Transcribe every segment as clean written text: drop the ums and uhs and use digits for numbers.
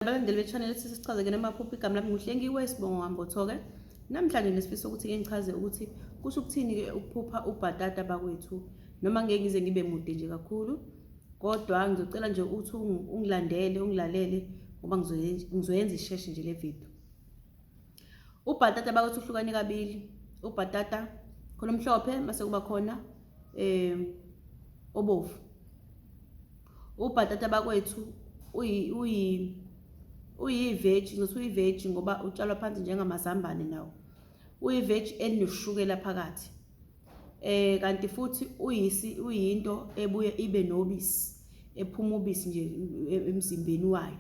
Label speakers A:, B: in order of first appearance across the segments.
A: Abalandeli be-channel ethi sichazeke namaphupho, igama lami nguHlengiwe, isibongo Ngambotho-ke. Namhlanje nesifiso ukuthi ke ngichaze ukuthi kusho ukuthini-ke ukuphupha ubhatata bakwethu. Noma ngeke ngize ngibe mude nje kakhulu, kodwa ngizocela nje ukuthi ungilandele, ungilalele ngoba ngizoyenza isheshe nje le video. Ubhatata bakwethu uhlukane kabili. Ubhatata khona omhlophe mase kuba khona obovu. Ubhatata bakwethu uyiveji, ngizothi uyiveji ngoba utshalwa phansi njengamazambane nawo. Uyiveji elinoshukela phakathi. Kanti futhi uyisi uyinto ebuye ibe nobisi, ephuma ubisi nje emzimbeni wayo.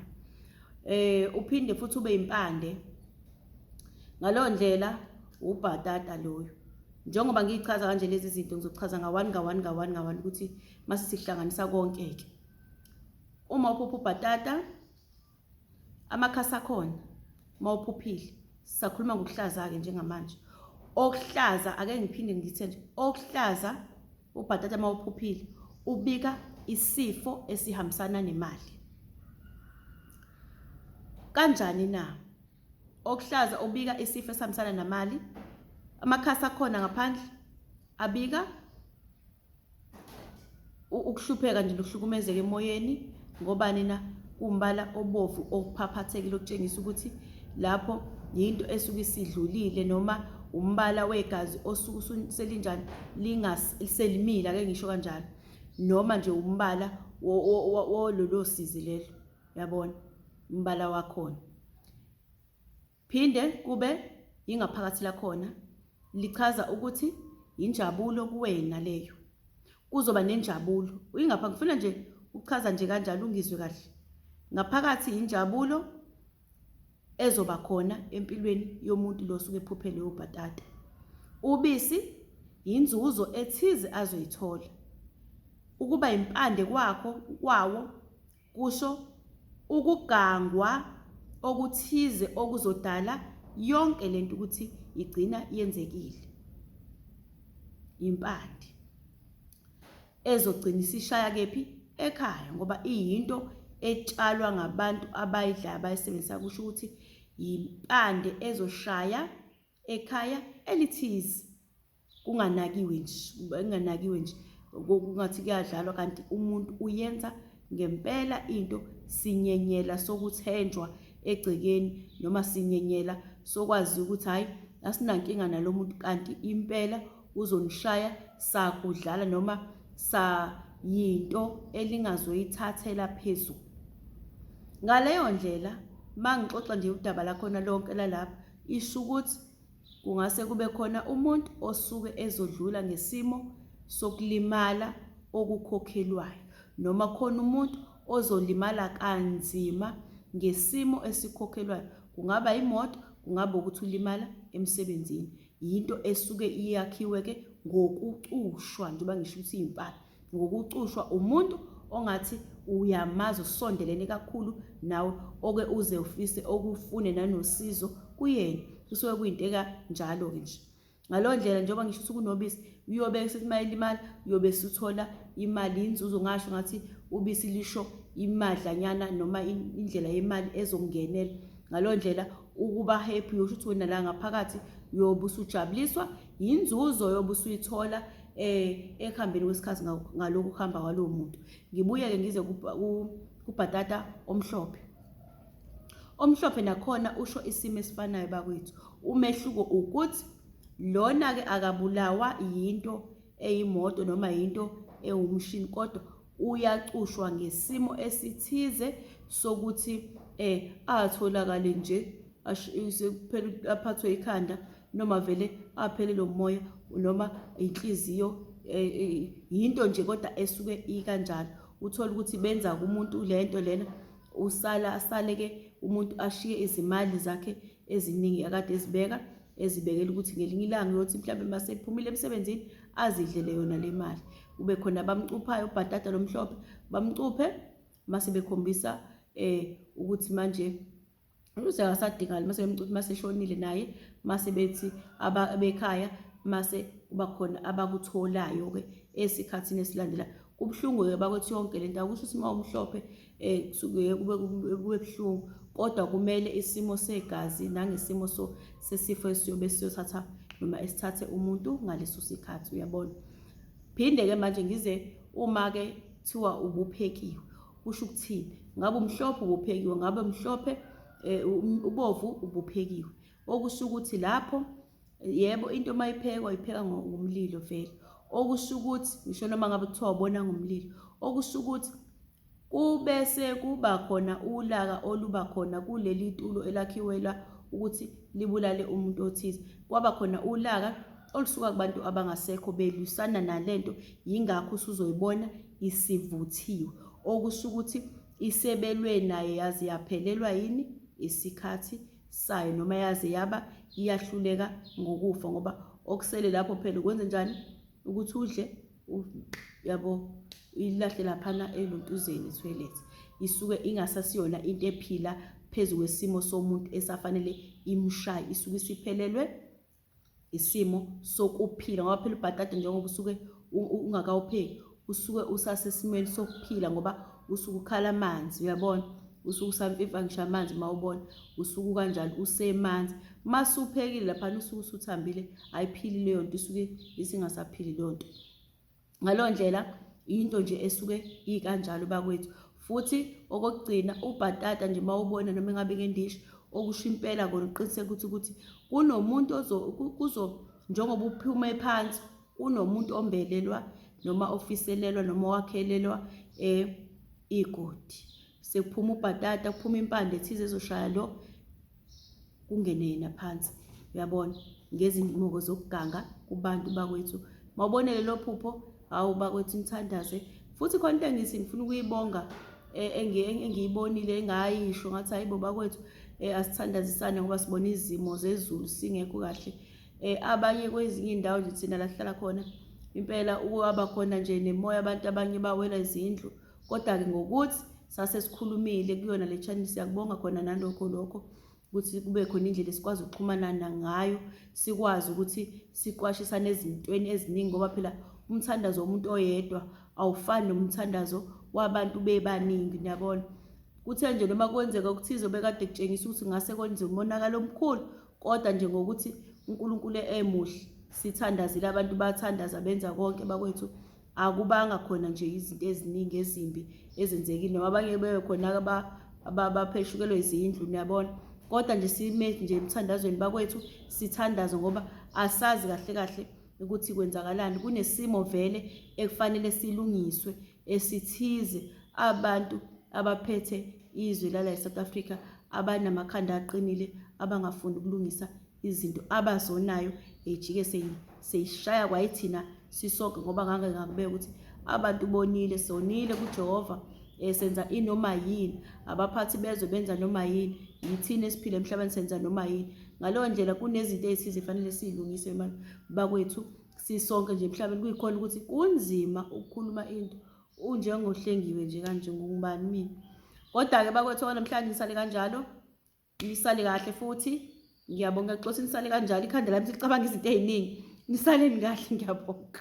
A: Uphinde futhi ube impande. Ngaleyo ndlela ubhatata loyo. Njengoba ngiyichaza kanje lezi zinto ngizochaza nga-one nga-one nga-one nga-one ukuthi mase sihlanganisa konke-ke. Uma uphupha ubhatata, amakhasi akhona uma uphuphile, sisakhuluma ngokuhlaza-ke njengamanje. Okuhlaza, ake ngiphinde ngithe nje, okuhlaza ubhatata uma uphuphile ubika isifo esihambisana nemali. Kanjani na? Okuhlaza ubika isifo esihambisana namali. Amakhasi akhona ngaphandle abika ukuhlupheka nje nokuhlukumezeka emoyeni ngobani na kumbala obovu okuphaphathekile okutshengisa ukuthi lapho yinto esuke isidlulile noma umbala wegazi osuke selinjani lingaselimile ake ngisho kanjalo noma nje umbala wololo sizi lelo yabona umbala wakhona. Phinde kube yingaphakathi lakhona lichaza ukuthi yinjabulo kuwena leyo. Kuzoba nenjabulo. Uyingapha ngifuna nje ukuchaza nje kanjalo ungizwe kahle. Ngaphakathi yinjabulo ezoba khona empilweni yomuntu lo osuke ephuphe leyo bhatata. Ubisi yinzuzo ethize azoyithola. Ukuba impande kwakho kwawo Kusho ukugangwa okuthize okuzodala yonke lento ukuthi igcina yenzekile. Impande ezogcina isishaya kephi? Ekhaya, ngoba iyinto etshalwa ngabantu abayidlayo abayisebenzisa, kusho ukuthi yimpande ezoshaya ekhaya elithize. Kunganakiwe nje, kunganakiwe nje kungathi kuyadlalwa kanti umuntu uyenza ngempela into. Sinyenyela sokuthenjwa egcekeni noma sinyenyela sokwazi ukuthi hhayi asinankinga nalo muntu, kanti impela uzonishaya sakudlala noma sayinto elingazoyithathela phezulu. Ngaleyo ndlela mangixoxa nje udaba lakhona lonke lalapha isho ukuthi Kungase kube khona umuntu osuke ezodlula ngesimo sokulimala okukhokhelwayo noma khona umuntu ozolimala kanzima ngesimo esikhokhelwayo. Kungaba imoto, kungaba ukuthi ulimala emsebenzini. Yinto esuke iyakhiwe-ke ngokucushwa, njengoba ngisho ukuthi iyimpahla. Ngokucushwa umuntu ongathi uyamazi usondelene kakhulu nawe oke uze ufise okufune nanosizo kuyena, kusuke kuyinto ekanjalo-ke nje. Ngaleyo ndlela njengoba ngisho ukuthi kunobisi uyobe sethi uma elimala uyobe suthola imali inzuzo, ngasho ngathi ubisi lisho imadlanyana noma indlela yemali ezokungenela. Ngaleyo ndlela ukuba happy uyosho ukuthi wena la ngaphakathi uyobe usujabuliswa yinzuzo yobe usuyithola ekuhambeni kwesikhathi ngalokhu kuhamba kwalowo muntu. Ngibuye-ke ngize kubhatata omhlophe. Omhlophe nakhona usho isimo esifanayo bakwethu. Umehluko ukuthi lona-ke akabulawa yinto eyimoto noma yinto ewumshini, kodwa uyacushwa ngesimo esithize sokuthi atholakale nje sekuphela aphathwe ikhanda noma vele aphelelwe umoya noma inhliziyo, yinto nje kodwa esuke ikanjalo. Uthole ukuthi benza kumuntu lento lena, usala asale-ke umuntu ashiye izimali zakhe eziningi akade ezibeka, ezibekela ukuthi ngelinye ilanga uyothi mhlawumbe uma sephumile emsebenzini azidlele yona le mali. Kube khona abamcuphayo ubhatata lomhlophe, bamcuphe mase bekhombisa ukuthi manje uze akasadingakali, mase bemcupha mase eshonile naye, mase bethi abekhaya mase kuba khona abakutholayo-ke esikhathini esilandelayo. Kubuhlungu-ke bakwethu yonke le nto, akusho ukuthi uma umhlophe kusuke kube buhlungu, Kodwa kumele isimo segazi nangesimo sesifo esiyobe siyothatha noma esithathe umuntu ngaleso sikhathi, uyabona. Phinde-ke manje ngize uma-ke kuthiwa ubuphekiwe, kusho ukuthini? Ngabe umhlophe ubuphekiwe, ngabe mhlophe ubovu ubuphekiwe. Okusho ukuthi lapho yebo into uma iphekwa ipheka ngomlilo vele. Okusho ukuthi ngisho noma ngabe kuthiwa ubona ngomlilo, okusho ukuthi Kubese kuba khona ulaka oluba khona kuleli tulo elakhiwelwa ukuthi libulale umuntu othize. Kwaba khona ulaka olusuka kubantu abangasekho belwisana nalento, yingakho usuzoyibona isivuthiwe. Okusho ukuthi isebelwe naye yaze yaphelelwa yini isikhathi sayo noma yaze yaba iyahluleka ngokufa ngoba okusele lapho phela ukwenze njani ukuthi udle yabo ilahle laphana eluntuzeni etoilet isuke ingasasiyona into ephila phezu kwesimo somuntu esafanele imshaye isuke isiphelelwe isimo sokuphila ngoba phela ubhatata njengoba usuke ungakawupheki usuke usasesimweni sokuphila ngoba usuke ukhala amanzi uyabona usuke usamfimfa ngisho amanzi uma ubona usuke ukanjalo usemanzi masuphekile laphana usuke usuthambile ayiphili leyo nto isuke isingasaphili leyo nto ngaleyo ndlela into nje esuke ikanjalo bakwethu futhi okokugcina ubhatata nje mawubona noma engabe ngendishi okusho impela kona uqiniseke ukuthi ukuthi kunomuntu ozo kuzo njengoba uphume phansi kunomuntu ombelelwa noma ofiselelwa noma owakhelelwa eh igodi sekuphuma ubhatata kuphuma impande ethize ezoshaya lo kungene yena phansi uyabona ngezingqoko zokuganga kubantu bakwethu mawubone lelo phupho hawu bakwethu nithandaze futhi khona into engithi ngifuna ukuyibonga eh, engiyibonile engayisho ngathi hayibo bakwethu eh, asithandazisane ngoba sibona izimo zezulu singekho kahle eh, abanye kwezinye iy'ndawo nje thina la sihlala khona impela ukwaba khona nje nemoya abantu abanye bawela izindlu kodwa-ke ngokuthi sase sikhulumile kuyona le channel siyakubonga khona nalokho lokho ukuthi kube khona indlela esikwazi ukuxhumana ngayo sikwazi ukuthi siqwashisane ezintweni eziningi ngoba phela umthandazo womuntu oyedwa awufani nomthandazo wabantu bebaningi niyabona kuthe nje noma kwenzeka okuthize obekade kutshengisa ukuthi ngase kwenziwe umonakalo omkhulu kodwa nje ngokuthi uNkulunkulu emuhle sithandazile abantu bathandaza benza konke bakwethu akubanga khona nje izinto eziningi ezimbi ezenzekile noma abanye bebe khona abapheshukelwe izindlu niyabona kodwa nje sime nje emthandazweni bakwethu sithandaze ngoba asazi kahle kahle ukuthi kwenzakalani kunesimo vele ekufanele silungiswe esithize abantu abaphethe izwe lala eSouth Africa abanamakhanda aqinile abangafuni ukulungisa izinto abazonayo ejike seyishaya kwayithina sisonke ngoba ngake ngakubeka ukuthi abantu bonile sonile kuJehova eh, senza inoma yini abaphathi bezwe benza noma yini yithina esiphila emhlabeni senza noma yini ngaleyo ndlela kunezinto ezithize fanele siyilungise manje bakwethu sisonke nje emhlabeni kuyikhona ukuthi kunzima ukukhuluma into unjengohlengiwe nje kanje ngungubani mina kodwa-ke bakwethu namhlanje nisale kanjalo Nisale kahle futhi ngiyabonga xosi nisale kanjalo ikhanda lami licabanga izinto ey'ningi nisaleni kahle ngiyabonga.